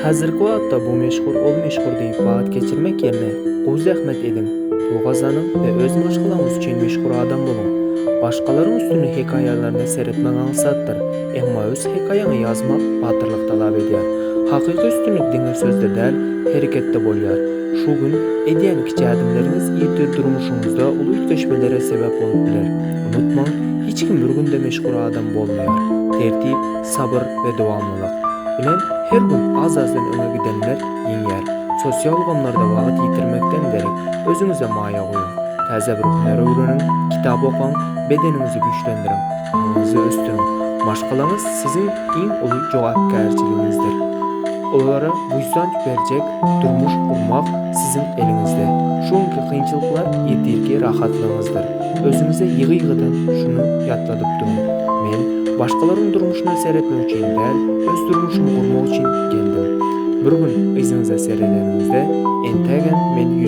Häzirki wagtda bu meşhur, ol meşhur diýip wagt geçirmek ýerine, gowy zähmet ediň, pul gazanyň we öz maşgalaňyz üçin meşhur adam boluň. Başgalaryň üstünlik hekaýalaryna seretmek aňsatdyr, emma öz hekaýaňy ýazmak batyrlyk talap edýär. Hakyky üstünlik diňe sözde däl, hereketde bolýar. Şu gün edýän kiçi ädimleriňiz ertir durmuşyňyzda uly üýtgeşmelere sebäp bolup biler. Unutmaň, hiç kim bir günde meşhur adam bolmaýar. Tertip, sabyr we dowamlylyk bilen her gün az-azdan öňe gidenler ýeňýär. Sosial ulgamlarda wagt ýitirmekden derek, özüňize maýa goýuň. Täze bir hünär öwreniň, kitap okaň, bedeniňizi güýçlendiriň, aňyňyzy ösdüriň. Maşgalaňyz siziň iň uly jogapkärçiligiňizdir. Olara buýsanç berjek durmuş gurmak siziň eliňizde. Şu günki kynçylyklar ertirki rahatlygyňyzdyr. Özüňize ýygy-ýygydan şuny ýatladyp duruň, Men başgalaryň durmuşyna seretmek üçin däl, öz durmuşymy gurmak üçin geldim. Bir gün yzyňyza seredeniňizde, Entägem men.